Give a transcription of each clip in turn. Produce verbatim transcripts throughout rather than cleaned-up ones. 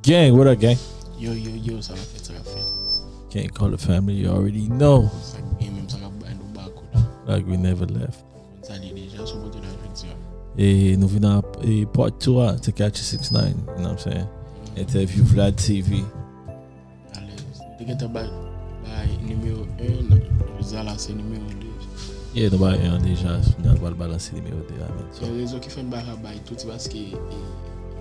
Gang, what up, gang? Yo, yo, yo, sa va fèt, sa va fèt. Can't call the family, you already know. Sa k gen menm, sa k ap bay nou bakou la. Like we never left. Konn sa li deja sou kote la jodi a. E nou vin a e part two a, Tekashi six nine, you know what I'm saying? Interview Vlad T V. Alèz. Nou te gentan bay, bay nimewo en, jodi a la se nimewo de. Yeah, nou bay en deja, nou pral balanse nimewo de a, men. So, Gen rezon ki fè n pa ka bay tout, se paske e,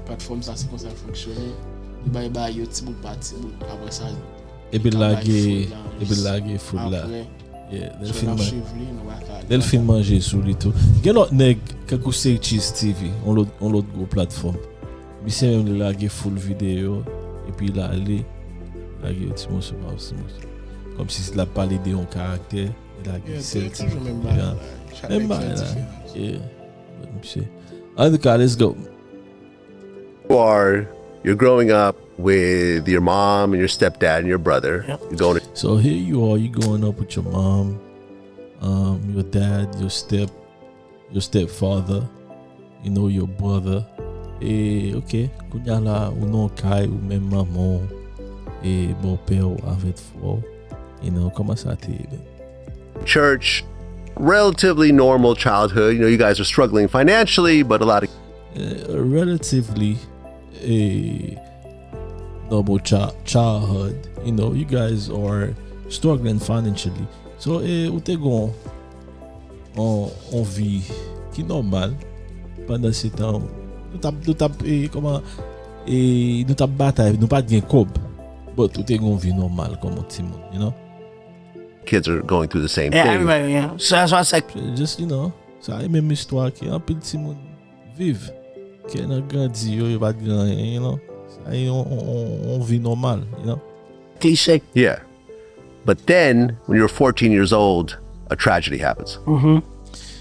platfòm sa se konsa l fonksyone. Li bay bagay yo ti bout pa ti bout. Apre sa, epi li ka bay lage, food la, epi lage food la. Apre, Yeah, lè l so fin n ap man- swiv li, nou pa ka. lè l fin manje sou li tou. Gen lòt nèg, kankou Seychis T V, on lòt, on lòt gwo platfòm. Misye menm li lage full videyo, epi l ale, lage yon ti moso pa yon ti moso. Kòmsi l ap pale de yon karaktè, li lage Yeah, sèl se ti toujou menm yeah. bagay la. Chak Menm nèg fè bagay la. diferans. Yeah. But misye. An tou ka, let's go. You are, you're growing up with your mom and your stepdad and your brother. Yep. You're going to So here you are, you growing up with your mom, um, your dad, your step, your stepfather, you know, your brother. E, ok, kounye a la, ou nan kay, ou menm manman w, e bòpè w avèk frè w. You know, kòman sa te ye, man? church, relatively normal childhood. You know, you guys are struggling financially, but a lot of Uh, relatively a normal chi- childhood. You know, you guys are struggling financially. So, eh, ou te gon on, on vi ki nòmal. Pandan se tan, nou tap, nou tap, eh, kòman, eh, nou tap batay, nou pa t gen kòb. But ou te gon vi nòmal kòm yon timoun, you know? kids are going through the same Yeah, thing. Everybody, yeah. So that's why I said, Just, you know, sa e menm istwa ke anpil timoun viv. Ke nan grandi yo, yo pa t gen anyen, you know. Sa e yon, yon, yon, yon vi nòmal, you know. cliche. Yeah. But then, when you're fourteen years old, a tragedy happens. Mm-hmm.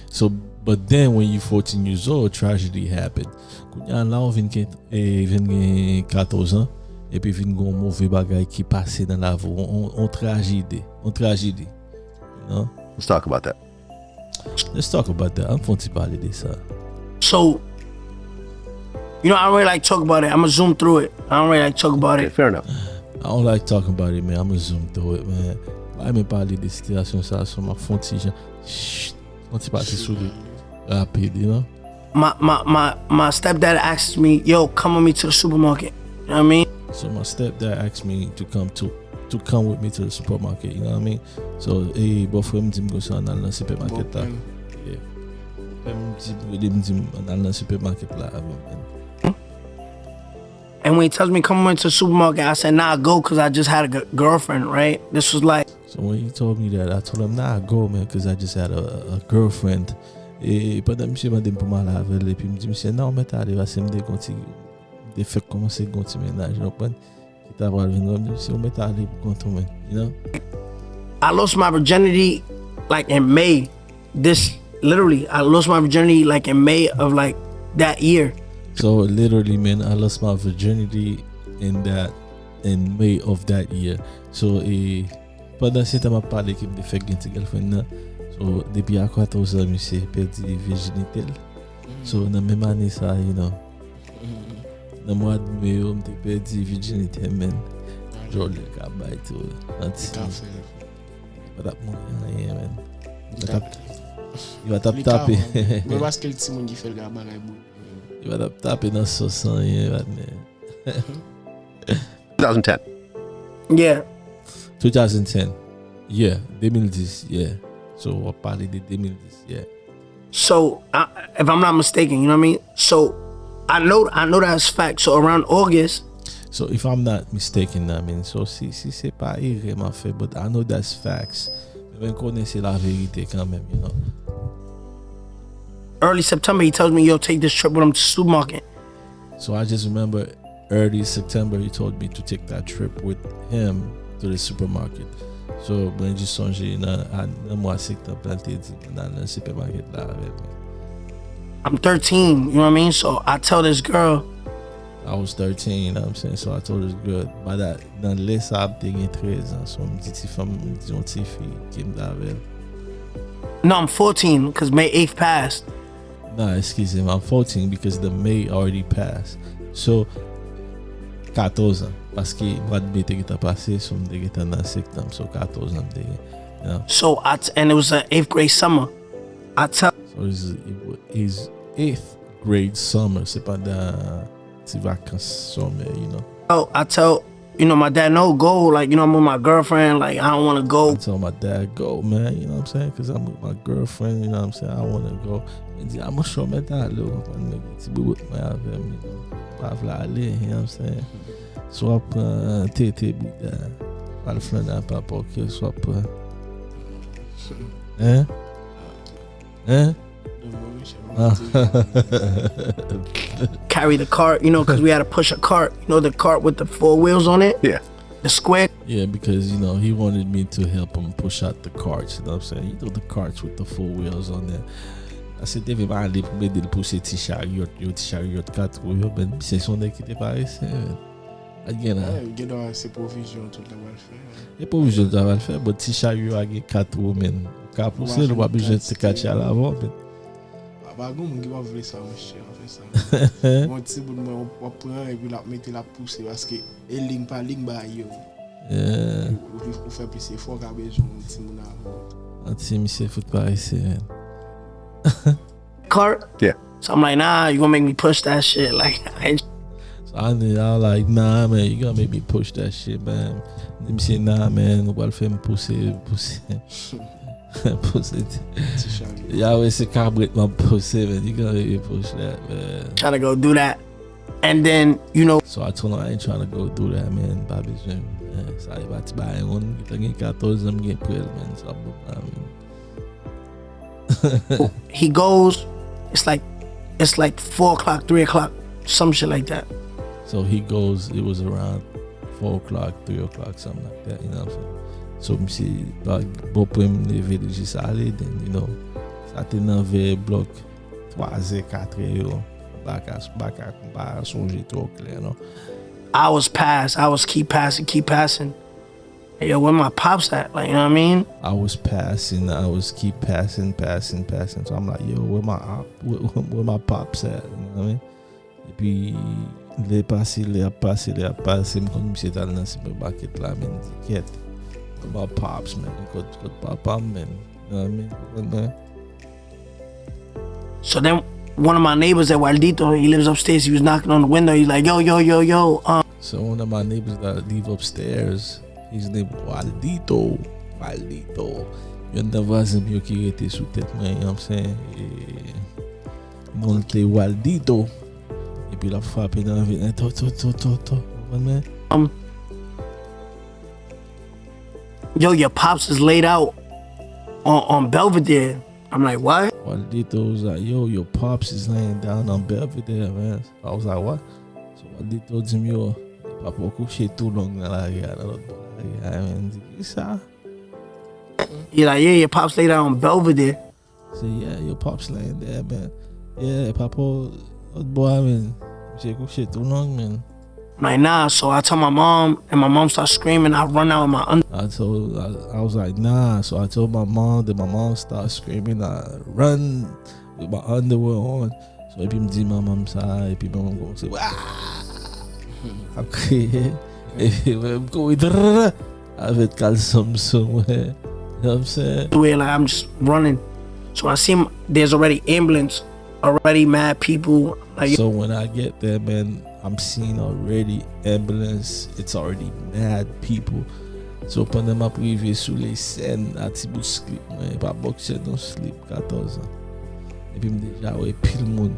So, but then when you fourteen years old, tragedy happened. Kounye a la, ou vin gen, eh, vin gen katòz an, epi vin gen yon move bagay ki pase nan lavi w, on, on trajedi, on trajedi. You know? Let's talk about that. Let's talk about that. An fon ti pale de sa. So, you know, I don't really like talk about it. I'm gonna zoom through it. I don't really like talk about Okay, it. fair enough. I don't like talking about it, man. I'm gonna zoom through it, man. Pa renmen pale de sitiyasyon sa, so m ap fon ti jan, shh, fon ti pase sou li rapid, you know? My my my my stepdad asked me, "Yo, come with me to the supermarket." You know what I mean? So my stepdad asked me to come to to come with me to the supermarket, you know what I mean? So, eh, bòfrè m di m konsa, ann al nan sipèmaket la. Bòfrè m. Yeah. Bòfrè m di m, rele m di m ann al nan sipèmaket la avè m, man. And when he tells me, "Come with me to the supermarket," I said, "Nah, go," because I just had a g- girlfriend, right? This was like So when he told me that, I told him, "Nah, go, man, because I just had a, a girlfriend." E pandan misye mande m pou m ale avè l, epi m di misye, "Non, ou mèt ale, paske m te gon ti, m te fèk kòmanse gon ti mennaj, ou konprann? Ki ta pral vin wè m," di misye, "Ou mèt ale pou kont ou, man, you know?" I lost my virginity like in May. This literally, I lost my virginity like in May of like that year. So literally, man, I lost my virginity in that, in May of that year. So, e pandan se tan m ap pale ke m te fèk gen ti girlfriend nan, so depi a katòz an misye pèdi vijinite l. So nan menm ane sa, you know, nan mwa de me yo, m te pèdi vijinite m, man. Jòl li ka bay tou. Anti. Li pa t ap mouri anyen, man. Li pa t ap, li pa t ap tape. Men paske l timoun ki fè l ka bagay bout. Li pa t ap tape nan sòs anyen, man. two thousand ten. Yeah. two thousand ten. Yeah, de mil dis, yeah. So, w ap pale de de mil dis, yeah. So, I, if I'm not mistaken, you know what I mean? So, I know, I know that's fact. So around August, So, if I'm not mistaken, I mean, so si, si se pa erè m ap fè, but I know that's facts. Men mwen konnen se laverite kanmenm, you know. Early September, he tells me, "Yo, take this trip with him to the supermarket." So I just remember early September, he told me to take that trip with him to the supermarket. So, mwen jis sonje nan, a- nan mwa septanm la, l te di m ann al nan sipèmaket la avè l. I'm thirteen, you know what I mean? So I tell this girl, I was thirteen, you know what I'm saying? So I told this girl, by that, nan lè sa a, m te gen trèz an. So, m di ti fanm, m di yon ti fi ke m t avè l. "No, I'm fourteen, because May eighth passed." Nah, excuse him, I'm fourteen because the May already passed. So, Katòz an. Paske mwa de me te gentan pase, so m te gentan nan septanm, so katòz an m te gen. You know? So I t- and it was an eighth grade summer. I tell So it's, it was his eighth grade summer. Se pandan ti vakans summer, you know. I tell you know my dad, no, go, like, you know, I'm with my girlfriend, like, I don't want to go. I tell my dad, go, man, you know what I'm saying? Because I'm with my girlfriend, you know what I'm saying? I want to go. Li di, a, monchè, w mèt ale, w konprann, men gen ti boubout mwen avè m, you know. M pa vle ale, you know what I'm saying? So w ap pran tete bouda, al flann a papa, ok, so w ap pran. Hein? Hein? Carry the cart, you know, because we had to push a cart, you know, the cart with the four wheels on it, Yeah. The square. Yeah, because you know he wanted me to help him push out the carts. You know what I'm saying? You know the carts with the four wheels on there. Ase te vle m ale pou m ede l pouse ti charyòt yo, ti charyòt kat wou yo, men misye se yon nèg ki te parese, men. Ak gen la. Gen dwa se pwovizyon tout la pral fè. E pwovizyon ta pral fè, but ti charyo a gen kat wou, men. Ou ka pouse l, ou pa bezwen ti kat chala avè w, men. Pa gen moun ki pa vle sa, monchè, anfen sa. Bon, ti bout mwen, w ap pran epi l ap mete, l ap pouse, paske e ling pa ling bagay yo. Ou fè plis efò, ka bezwen yon ti moun avè w. An ti misye fout parese, men. Cart. Yeah. So I'm like, nah, you gonna make me push that shit. Like, I ain't So I, I was like, nah, man, you gonna make me push that shit, man. Di misye, nah, man, ou pral fè m pouse, pouse. Pouse. Ti charyo. Ya wè se kabrit m ap pouse, man. You gonna make me push that, man. Trying to go do that. And then, you know, So I told him I ain't trying to go do that, man. Pa bezwen. Man. Sa e pa ti bagay, moun. Gentan gen katòz an, m gen prèl, man. Sa bon, man. He goes, it's like, it's like four o'clock, three o'clock, some shit like that. So he goes, it was around four o'clock, three o'clock, something like that, you know what I'm saying? So misye, ba, bon, pou m leve li jis ale, then, you know, sa te nan vè blòk twa zè, kat zè yo. M pa ka, m pa ka, m pa sonje twò klè, non. Hours pass, hours keep passing, keep passing. Yo, where my pops at? Like, you know what I mean? I was passing, I was keep passing, passing, passing. So I'm like, yo, where my op- where, where my pops at? You know what I mean? Epi lè pase, lè ap pase, lè ap pase, m konn misye t al nan sipèmaket la, men, di kèt. Where my pops, man? Kot, kot papa m, man? You know what I mean? Konprann, man? So then one of my neighbors at Waldito, he lives upstairs. He was knocking on the window. He's like, yo, yo, yo, yo. Um, So one of my neighbors that live upstairs, his name Waldito. Waldito. Youn nan vwazen m yo ki rete sou tèt mwen, you know what I'm saying? E, non l te Waldito. Epi l ap frape nan vin, to, to, to, to, to. Konprann, man? um, yo, your pops is laid out on, on Belvedere. I'm like, what? Waldito was like, yo, your pops is laying down on Belvedere, man. I was like, what? So Waldito di m, yo, papa w kouche tou long nan lari a, nan lòt bò lari a, man. M di, kisa? He's like, yeah, your pops laid out on Belvedere. Say, yeah, your pops laying there, man. Yeah, papa w lòt bò a, man. Misye kouche tou long, man. I'm like, nah. So I tell my mom, and my mom starts screaming. I run out with my under. I told, I, I was like, nah. So I told my mom, then my mom started screaming. I run with my underwear on. So epi m di manman m sa, epi manman m kòmanse, ah! Ap kriye. Epi mwen m kouri, drrrr, avèk kalson m sou mwen. You know what I'm saying? Where, like, I'm just running. So I see him, there's already ambulance, already mad people. Like, So when I get there, man, I'm seeing already ambulance, it's already mad people. So pandan m ap rive sou lè sèn a, ti bout slip mwen, e pa bòksè non, slip, katòz an. Epi m deja wè pil moun,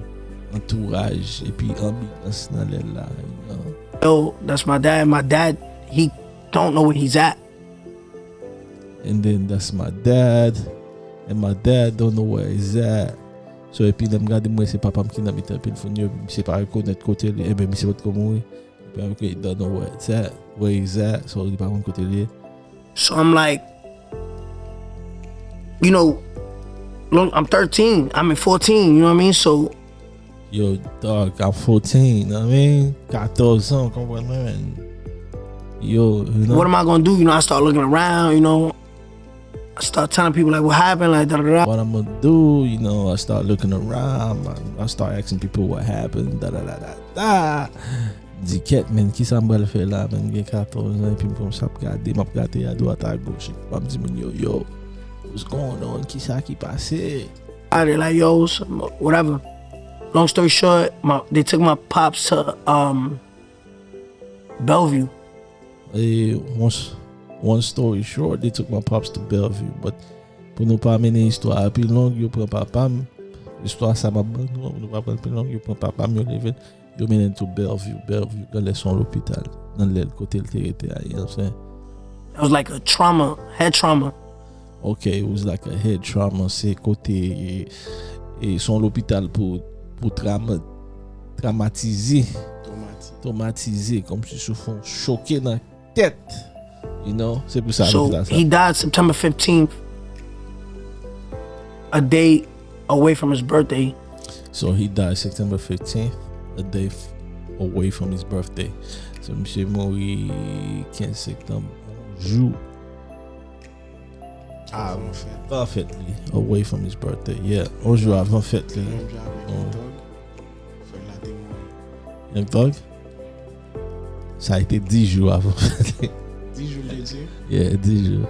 antouraj, epi anbilans nan lè la, you know. Yo, that's my dad. My dad, he don't know where he's at. And then that's my dad. And my dad don't know where he's at. So epi lè m gade, m wè se papa m ki nan mitan pil foun yo, misye pa rekonèt kote li, enben misye potko mouri. Epi he don't know where it's at, where he's at, so li pa konn kote li ye. So I'm like, you know, long, I'm thirteen, I'm in fourteen, you know what I mean? So Yo, dog, I'm fourteen, you know what I mean? Katòz an, konprann mwen, man. Yo, you know. What am I gonna do? You know, I start looking around, you know. I start telling people, like, what happened, like, da da da. What I'm gonna do, you know, I start looking around, I, I start asking people what happened, da da da da da. Di kèt, men, kisa m pral fè la, men, gen katòz an, epi m konsa ap gade, m ap gade adwat agoch, epi m ap di moun yo, yo, what's going on, kisa ki pase? Out there like, yo, what's up, whatever. Long story short, my, they took my pops to um, Bellevue. E, one, one story short, they took my pops to Bellevue, but pou nou pa mennen istwa a pi long, yo pran papa m. Istwa sa m ap ban nou an, pou nou pa pran l pi long, yo pran papa m, yo leve l, yo mennen l to Bellevue. Bellevue, genlè se yon lopital, nan lè kote l te rete a, you know what I'm saying? It was like a trauma, head trauma. Ok, it was like a head trauma, se kote e, e se yon lopital pou, pou trama, tramatize, Tromati. Tramatize, kòmsi si w fè yon choke nan tèt. You know, se pou sa So lopital sa. He died September fifteenth, a day away from his birthday. So he died September fifteenth, a day f- away from his birthday. So misye mouri kenz septanm, yon jou Avan fèt. avan fèt li, away from his birthday. Yeah, yon jou avan fèt li. Menm jan avèk Young Thug. Frè l la te mouri. Young Thug? Sa a été dis jou avan fèt li. Dis jou, l te di? Yeah, dis jou.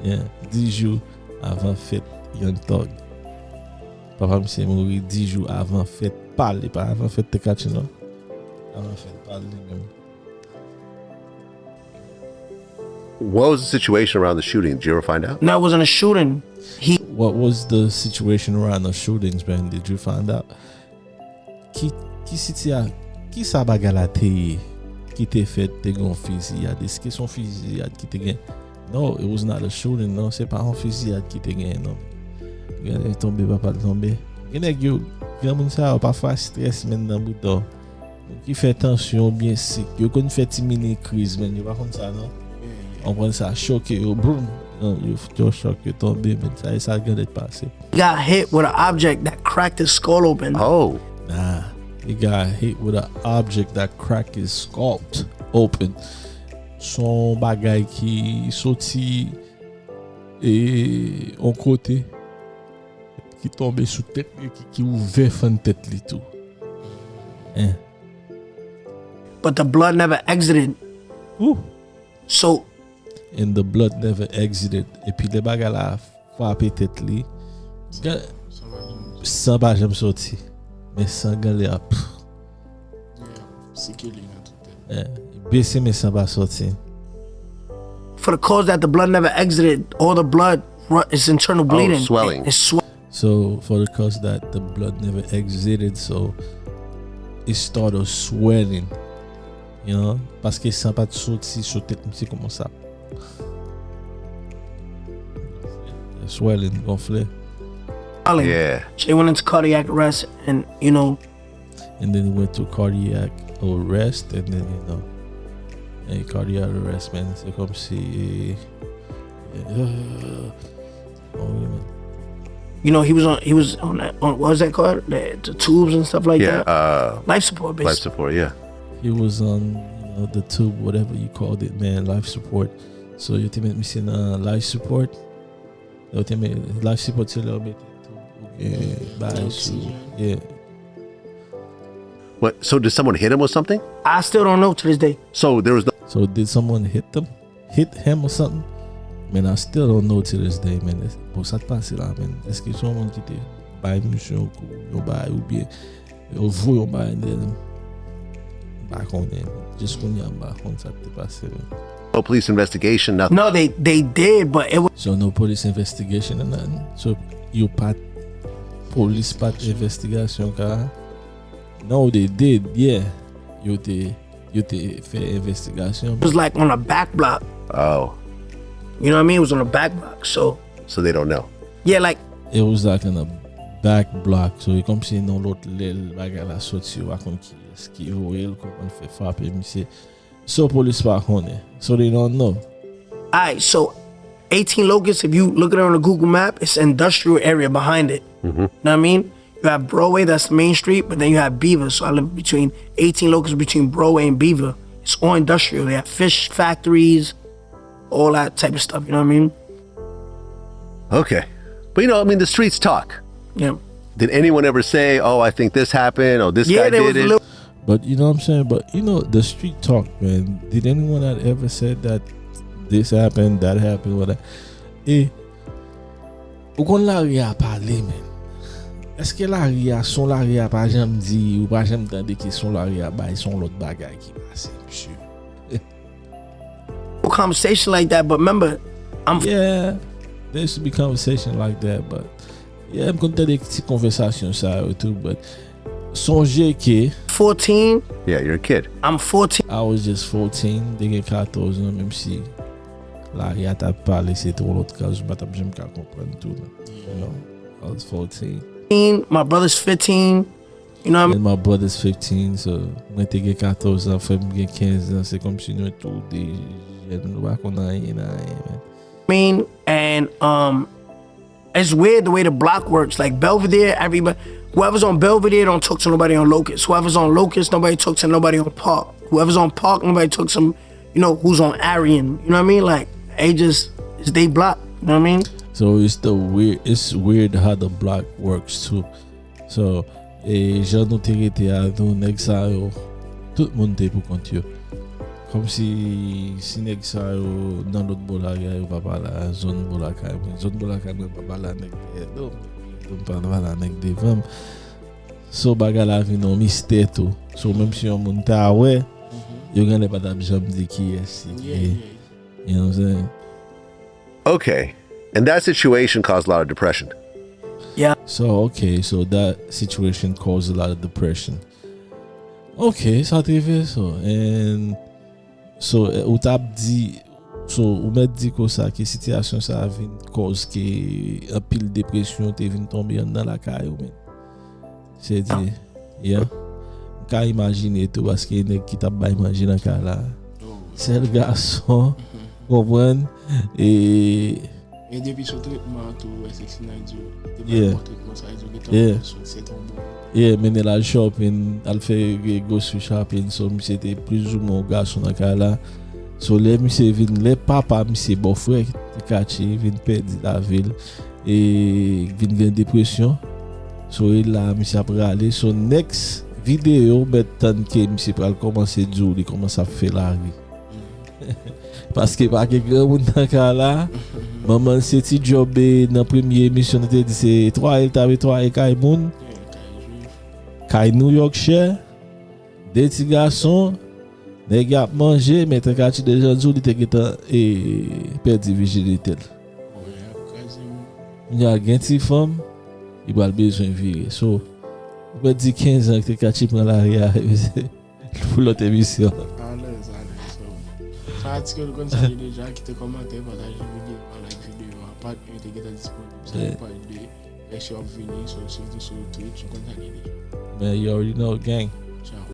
Yeah, dis jou avan fèt Young Thug. Papa misye mouri dis jou avan fèt pa l, e pa avan fèt Tekachi non. Avan fèt pa l li menm. What was the situation around the shooting? Did you ever find out? No, it wasn't a shooting. He What was the situation around the shootings, man? Did you find out? Ki, ki sitya, ki sa bagay la te ye? Ki te fèt, te gen yon fiziyad? Èske se yon fiziyad ki te gen? No, it was not a shooting, non, se pa yon fiziyad ki te gen, non. Gen nèg tonbe, papa l tonbe. Gen nèg yo, granmoun sa yo, pafwa strès menm nan bouda w. Ki fè tansyon oubyen sik. Yo konn fè ti mini kriz, men yo pa konn sa, non. Ou konprann sa, choke yo, boum. Non, yo fout yon chòk, yo tonbe, men sa e sa k genlè pase. Got hit with an object that cracked his skull open. Oh, Nah, he got hit with an object that cracked his skull open. Se yon bagay ki soti e yon kote ki tonbe sou tèt li, ki, ki ouvè fann tèt li tou. Hein. But the blood never exited. Ooh. So And the blood never exited. Epi lè bagay la frape tèt li, gen- san pa janm soti. Men san genlè ap Sikile nan tout tèt. eh, bese, men san pa soti. For the cause that the blood never exited, all the blood ru- is internal bleeding. Swelling. It's swe- So for the cause that the blood never exited, so it started swelling. You know? Paske san pa t soti sou tèt misye kòman sa. Swelling, gonfle. Swelling. Yeah. So he went into cardiac arrest, and you know, And then he went to cardiac arrest, and then, you know, and cardiac arrest, man, se kòmsi uh, oh, man. You know, he was on he was on that on what was that called, the, the tubes and stuff like Yeah. That. Uh, Life support, life basically. Support. Yeah. He was on, you know, the tube, whatever you called it, man, life support. So yo te met misye nan life support. Yo te met life support, se lè yo mete tube oubyen bagay sou. Yeah. What? So did someone hit him or something? I still don't know to this day. So there was no. So did someone hit them? Hit him or something? Man, I still don't know to this day, man. Bon, sa k pase la, man. Èske se yon moun ki te bay misye yon kou, yon bagay, oubyen yo voye yon bagay dèyè l? M pa konnen. Jis kounye a, m pa konn sa k te pase, man. No police investigation, nothing. No, they they did, but it was So no police investigation or nothing. So yo pa, polis pa t investigasyon ka. No, they did, yeah. Yo te, yo te fè investigasyon. It was like on a back block. Oh, You know what I mean? It was on a back block. So so they don't know. Yeah, like It was like in a back block. So e kòmsi nan lòt lè bagay la soti, yo pa konn kiyès ki voye l, kòman l fè frape misye. So polis pa konnen. So they don't know. All right, so eighteen Locust, if you look at it on a Google map, it's an industrial area behind it. Know what I mean? You have Broadway, that's the main street, but then you have Beaver. So I live between eighteen Locust, between Broadway and Beaver. It's all industrial. They have fish factories, all that type of stuff. You know what I mean? Okay, but you know, I mean, the streets talk. Yeah. Did anyone ever say, "Oh, I think this happened," or "This Yeah, guy there was did a it"? Little But you know what I'm saying? But you know, the street talk, man. Did anyone that ever said that this happened, that happened, whatever? E ou konn lari a pale, men. Èske lari a, son lari a pa janm di, ou pa janm tande ke son lari a bay, son lòt bagay ki pase, mesye? A conversation like that, but remember, I'm Yeah, there used to be conversation like that, but yeah, m konn tande ti konvèsasyon sa yo tou, but sonje ke fourteen. Yeah, you're a kid. I'm fourteen. I was just fourteen, te gen katòz an, menm si lari a t ap pale, se te yon lòt kaz, m pa t ap janm ka konprann tou. You know, I was fourteen. My brother's fifteen. You know what I mean? And my brother's fifteen, so mwen te gen katòz an, frè m gen kenz an, se kòmsi nou tou de jèn, nou pa konn anyen nan anyen, man. Mean, and um, it's weird the way the block works. Like Belvedere, everybody, whoever's on Belvedere don't talk to nobody on Locust. Whoever's on Locust, nobody talks to nobody on Park. Whoever's on Park, nobody talks to, you know, who's on Arion. You know what I mean? Like, they just, it's they block. You know what I mean? So it's the weird, it's weird how the block works too. So, e jan nou te rete a tou, nèg sa yo, tout moun te pou kont yo. Kòmsi si nèg sa yo nan lòt bò lari a, yo pa pale a zòn bò lakay mwen. Zòn bò lakay mwen pa pale a nèg dèyè do m. Yo pa pale a nèg devan m. So bagay la vin yon mistè tou. So menm si yon moun ta wè, yo genlè pa t ap janm di kiyès li ye. You know what I'm saying? Okay. And that situation caused a lot of depression. Yeah. So, okay, so that situation caused a lot of depression. Ok, sa te vre so. And so, eh, ou t ap di, so, ou mèt di konsa ke sitiyasyon sa a vin kòz ke anpil depresyon te vin tonbe anndan lakay ou, men. Se di, yeah. M ka imajine tou, paske nèg ki t ap bay manje nan kay la, sèl gason, konprann, e E depi sou tretman an tou, wè se Sinay di w te bay bon tretman, sa vle di w gentan pran swen, se te yon bon. Yeah, mennen l al shopping, al fè grocery shopping, so misye te plizoumwen yon gason nan kay la. So lè misye vin, lè papa misye, bòfrè Tekachi vin pèdi lavi l, e vin gen depresyon. So e la misye ap rale. So next videyo, mèt tann ke misye pral kòmanse di w li kòmanse ap fè lari. Paske pa gen granmoun nan kay la. Manman l se ti djòb, e nan premye emisyon nou te di se netwaye l t ap netwaye kay moun. Kay New York chè. De ti gason. Nèg y ap manje, men Tekachi deja di w li te gentan e pèdi vijinite l. Kounye a gen ti fanm, li pral bezwen vire. So, ou pèdi kenz an Tekachi pran lari a. Pou lòt emisyon. Alèz, alèz. So, fanatik yo, nou konn sa li deja, kite kòmantè, pataje videyo a, like videyo a, part un te gentan disponib, sa se part deux, vèsyon ap vini, so, swiv nou sou Twitch, nou konn sa li deja. Man, you already know, gang. Ciao.